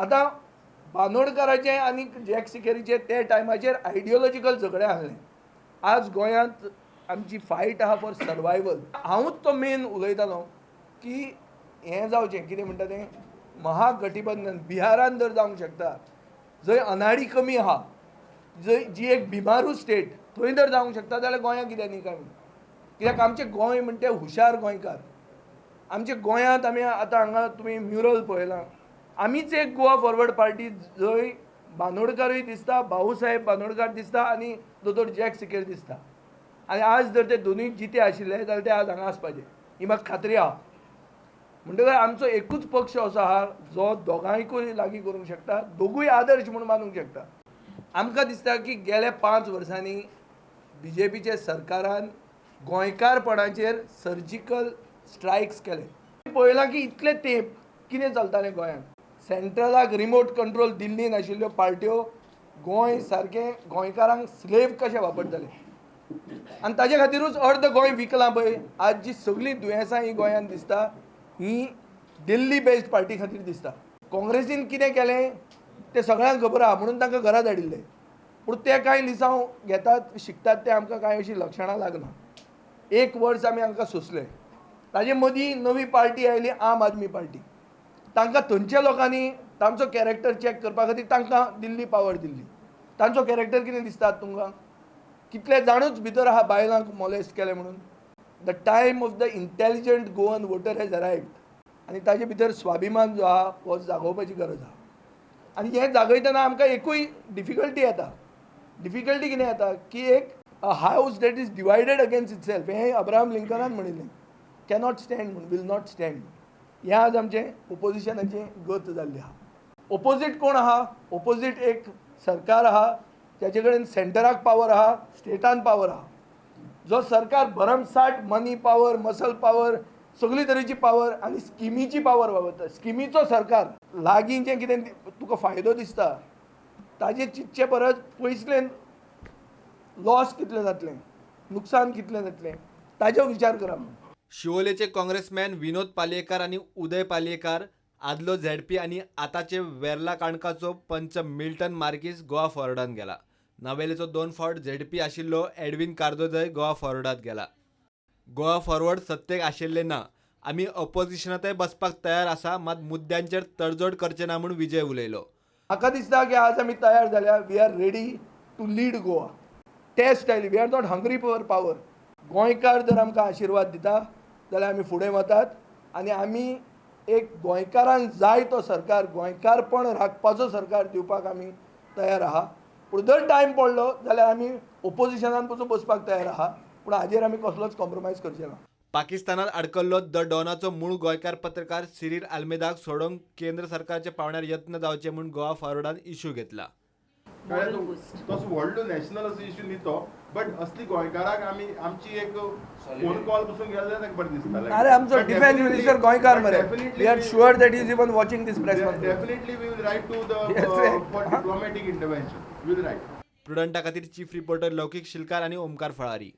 आतां बांदोडकाराचें आनी जॅक सिकेरीचें ते टायमाचेर आयडियोलॉजिकल झगडें आसलें. आज गोंयांत आमची फायट आहा फॉर सर्वायवल. हांवूच तो मेन उलयतालो की हें जावचें, कितें म्हणटा तें, महागठबंधन बिहारान जर जावंक शकता, जंय अनाडी कमी आहा, जंय जी एक बिमारू स्टेट, थंय जर जावंक शकता जाल्यार गोंयांत कित्याक न्ही काय म्हणून. कित्याक आमचे गोंय म्हणटे हुशार गोंयकार. आमच्या गोंयांत आमी आतां हांगा तुमी म्युरल पळयलां, आमीच एक गोवा फॉरवर्ड पार्टी जंय बांदोडकारूय दिसता, भाऊसाहेब बांदोडकार दिसता आनी दोतोर जॅक सिकेर दिसता. आनी आज जर ते दोनूय जिते आशिल्ले जाल्यार ते आज हांगा आसपाचे, ही म्हाका खात्री आहा. म्हणटकच आमचो एकूच पक्ष असो आहा जो दोगांयकूय लागीं करूंक शकता, दोगूय आदर्श म्हूण मानूंक शकता. आमकां दिसता की गेल्या 5 वर्सांनी बीजेपीच्या सरकारान गोंयकारपणाचेर सर्जिकल स्ट्रायक्स केले. पळयलां की इतले तेंप कितें चलतालें गोंयांत, सेंट्रलाक रिमोट कंट्रोल दिल्ली नाशिल्ल्यो पार्ट्यो गोंय सारकें गोंयकारांक स्लेव कशें वापरताले आनी ताजे खातीरूच अर्द गोंय विकलां पळय. आज जी सगळीं दुयेंसां ही गोंयांत दिसता ही दिल्ली बेस्ड पार्टी खातीर दिसता. काँग्रेसीन कितें केलें तें सगळ्यांक खबर आहा म्हणून तांकां घरा धाडिल्ले, पूण ते कांय लिसांव घेतात शिकतात ते आमकां कांय अशीं लक्षणां लागना. एक वर्स आमी हांकां सोंसलें. ताजे मदीं नवी पार्टी आयली, आम आदमी पार्टी. तांकां थंयच्या लोकांनी तांचो कॅरेक्टर चॅक करपा खातीर तांकां दिल्ली पावर दिल्ली. तांचो कॅरेक्टर कितें दिसता तुमकां? कितले जाणूच भितर आहा बायलांक मोलेस्ट केलें म्हणून. The time of the intelligent Goan voter has arrived. आनी ताजे भितर स्वाभिमान जो आहा हो जागोवपाची गरज आहा. आनी हें जागयतना आमकां एकूय डिफिकल्टी येता. डिफिकल्टी कितें येता की एक a house that is divided against itself, हें अब्राहम लिंकनान म्हणिल्लें, कॅनॉट स्टँड म्हूण, will not stand. हें आज आमचें ओपोजिशनाचें गत जाल्ली आहा. ओपोजीट कोण आहा? ओपोजीट एक सरकार आहा जाचे कडेन सेंटराक पावर आहा, स्टेटान पावर आहा. जो सरकार भरमसाठ मनी पावर, मसल पावर, सगळी तरेची पावर आनी स्किमीची पावर वापरता. स्किमीचो सरकार लागीं जें कितें तुका फायदो दिसता ताजेर चिंतचे परस पयसल्यान लॉस कितलें जातलें, नुकसान कितलें जातलें ताजो विचार करा. शिवोलेचे काँग्रेसमॅन विनोद पालयेकार आनी उदय पालयेकार, आदलो झेडपी आनी आतांचे वेर्ला काणकाचो पंच मिल्टन मार्कीस गोवा फॉरवर्डान गेला. नावेलेचो 2 फावट झेडपी आशिल्लो एडविन कार्दोजय गोवा फॉरवर्डात गेला. गोवा फॉरवर्ड सत्तेक आशिल्ले ना, आमी अपोजिशनांतय बसपाक तयार आसा, मात मुद्द्यांचेर तडजोड करचे ना म्हूण विजय उलयलो. म्हाका दिसता की आज आमी तयार जाल्या, we are ready to lead Goa. ते स्टायली we are not hungry for power. गोंयकार जर आमकां आशिर्वाद दिता जाल्यार आमी फुडें वतात आनी आमी एक गोंयकारांक जाय तो सरकार, गोंयकारपण राखपाचो सरकार दिवपाक आमी तयार आहा. पूण जर टायम पडलो जाल्यार आमी ओपोजिशनान पसून बसपाक तयार आहा, पूण हाजेर आमी कसलोच कॉम्प्रोमायज करचे ना. पाकिस्तानात अडकल्लो the डॉनाचो मूळ गोंयकार पत्रकार सिरील आल्मेदाक सोडोवंक केंद्र सरकारच्या पावण्यार यत्न जावचे म्हूण गोवा फॉरवर्डान इश्यू घेतला. तसो व्हडलो नॅशनल असो इश्यू न्ही तो, बट असली गोंयकाराक आमी आमची एक फोन कॉल पसून गेले ताका बरें दिसतालें. अरे आमचो डिफेन्स मिनिस्टर गोंयकार मरे, we are sure that is even watching this press conference. Definitely we will write to the for diplomatic intervention, we will write. प्रुडंटा खातीर चीफ रिपोर्टर लौकीक शिलकार आनी ओमकार फळारी.